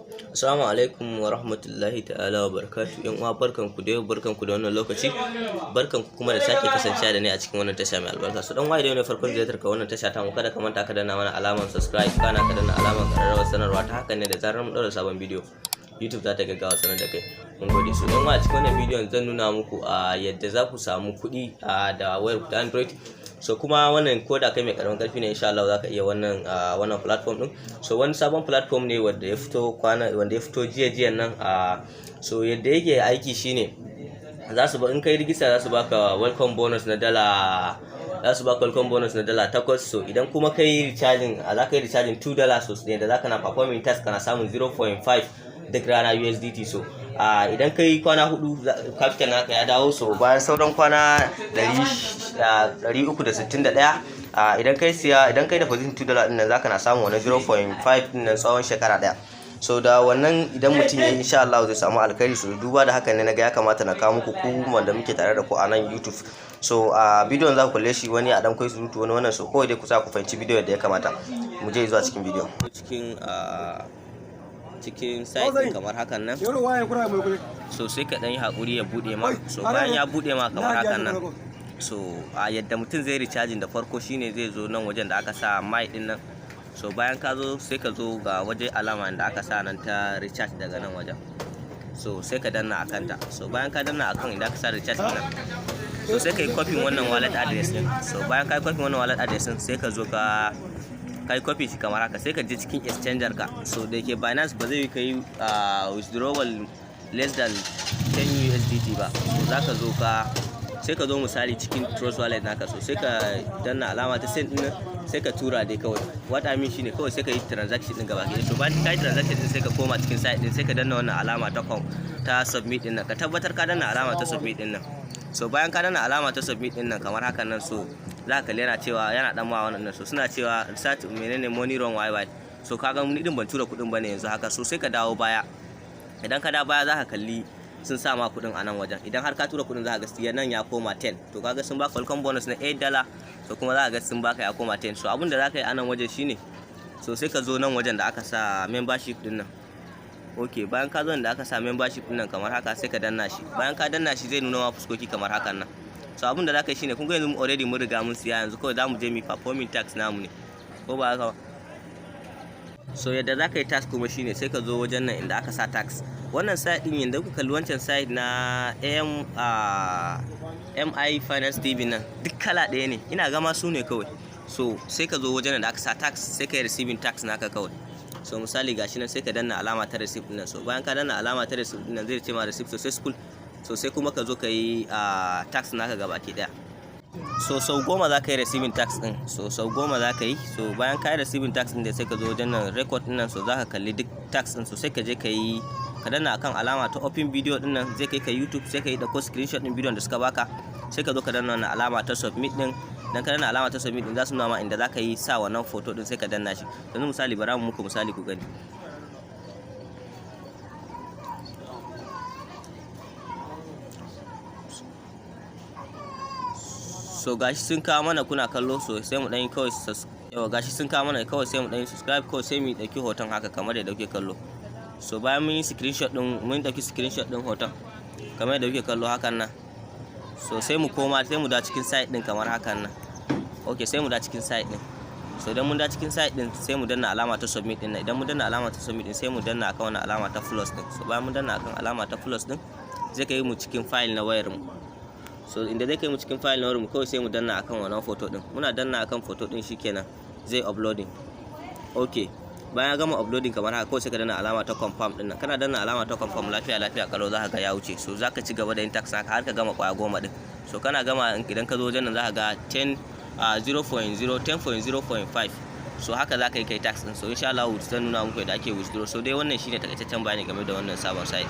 Assalamu alaikum wa rahmatullahi ta'ala wa barakatuh. Yan uwa, barkanku da yau, barkanku da wannan lokaci, barkanku kuma da sake kasancewa da ni a cikin wannan tasha mai albarka. So dan waye da ne farkon ziyartar ka wannan tasha ta mu, kada ka manta ka danna mana alamar subscribe, kana ka danna alamar ƙararrawar sanarwa. Ta hakan ne da zarar mun ɗaura sabon bidiyo, YouTube za ta gaggawa sanar da kai. Mun gode. So yan uwa, a cikin wannan bidiyon zan nuna muku a yadda za ku samu kuɗi da wayar ku ta Android. So kuma wannan, ko da kai mai karamin karfi ne, insha Allah zaka iya wannan platform din. So wani sabon platform ne wanda ya fito kwana, wanda ya fito jiya jiyan nan. So yadda yake aiki shine, za su ba in kai rigista za su baka welcome bonus na dala, za su baka welcome bonus na dala 8. So idan kuma kai recharging, za ka yi recharging $2, so da zaka na performing task kana samun 0.5 duk rana USDT. So idan kai kwana 4, capital naka ya dawo. So bayan sauran kwana 361, idan kai siya, idan kai deposit $2 din nan, zaka na samun wani 0.5 din nan tsawon shekara daya. So da wannan, idan mutum ya yi, insha Allah zai samu alkhairi. So duba da haka ne naga ya kamata na kawo muku, ku wanda muke tare da ku a nan YouTube. So a bidiyon za ku kalle shi, wani a dan kai surutu, wani wannan. So kawai dai ku sa ku fahimci bidiyon da ya kamata. Mu je zuwa cikin bidiyon, cikin site din kamar hakan nan. So sai ka dan yi hakuri ya bude ma. So bayan ya bude ma kamar hakan nan, so a yadda mutum zai recharging da farko shine zai zo nan wajen da aka sa my din nan. So bayan ka zo, sai ka zo ga waje alama da aka sa nan ta recharge daga nan wajen. So sai ka danna akan ta. So bayan ka danna akan inda aka sa recharge din nan, so sai ka yi copy wannan wallet address din. So bayan ka yi copy wannan wallet address din, sai ka zo ka yi copy shi kamar haka, sai ka je cikin exchanger ka. So da yake Binance ba zai ka yi withdrawal less than 10 USDT ba, so za ka zo ka, sai ka zo misali cikin Trust Wallet naka. So sai ka danna alama ta send din, sai ka tura dai kawai. What I mean shine, kawai sai ka yi transaction din gaba ɗaya. So bayan ka yi transaction din, sai ka koma cikin site din, sai ka danna wannan alama ta com ta submit din nan. Ka tabbatar ka danna alama ta submit din nan. So bayan ka danna alama ta submit din nan kamar hakan nan, so za ka kalli yana cewa yana dan ma wannan. So suna cewa research menene money run yy. So kaga ni din ban tura kuɗin bane yanzu haka. So sai ka dawo baya. Idan ka dawo baya, za ka kalli sun sa ma kuɗin a nan wajen. Idan har ka tura kuɗin, za ka ga nan ya koma 10. To kaga sun baka welcome bonus na $8, so kuma za ka ga sun baka ya koma 10. So abin da za ka yi a nan wajen shine, so sai ka zo nan wajen da aka sa membership din nan. Ok, bayan ka zo da aka sa membership din nan kamar haka, sai ka danna shi. Bayan ka danna shi, zai nuna ma fuskoki kamar hakan nan. So abin da za ka yi shine, kun ga yanzu already mun riga mun siya, yanzu kawai za mu je mu performing task namu ne, ko ba haka ba? So yadda za ka yi task kuma shine, sai ka zo wajen nan inda aka sa task. Wannan site din, yanda kuka kalli wancan site na AM MI Finance TV nan, duk kala ɗaya ne, ina gama su ne kawai. So sai ka zo wajen da aka sa task, sai ka yi receiving task naka kawai. So misali gashi nan, sai ka danna alama ta receive din nan. So bayan ka danna alama ta receive din nan, zai ce ma receive successful. So sai kuma ka zo ka yi task naka gabaki daya. So sau 10 za ka yi receiving task din. So sau 10 za ka yi. So bayan ka yi receiving task din da, sai ka zo wajen nan record din nan. So za ka kalli duk task din. So sai ka je ka yi, ka danna akan alama ta open video din nan, zai kai ka YouTube. Sai ka yi dauko screenshot din bidiyon da suka baka, sai ka zo ka danna wannan alama ta submit din. Dan ka danna alama ta submit din, za su nuna ma inda za ka yi sa wannan photo din, sai ka danna shi. Yanzu misali, bara mu muku misali ku gani. So gashi sun kawo mana, kuna kallo. So sai mu dan yi kawai, yawa, gashi sun kawo mana kawai, sai mu dan yi subscribe kawai, sai mu dauki hoton haka kamar yadda kuke kallo. So bayan mun yi screenshot din, mun dauki screenshot din hoton kamar yadda kuke kallo hakan nan. So sai mu koma, sai mu da cikin site din kamar hakan nan. Okay, sai mu da cikin site din. So idan mun da cikin site din, sai mu danna alama ta submit din nan. Idan mun danna alama ta submit din, sai mu danna akan wannan alama ta plus din. So bayan mun danna akan alama ta plus din, zai kai mu cikin file na wayar mu. So inda zai kai mu cikin file na wayar mu, kawai sai mu danna akan wannan photo din. Muna danna akan photo din, shikenan, zai uploading. Okay, bayan ya gama uploading kamar haka, kawai sai ka danna alama ta confirm din nan. Kana danna alama ta confirm, lafiya lafiya kalau za ka ga ya wuce. So za ka ci gaba da yin task naka har ka gama kwaya 10 din. So kana gama, idan ka zo wajen nan, za ka ga 10, 0.0 10.0.5. So haka za ka yi kai task din. So insha Allah zan nuna muku yadda ake withdraw. So dai wannan shine takaitaccen bayani game da wannan sabon site.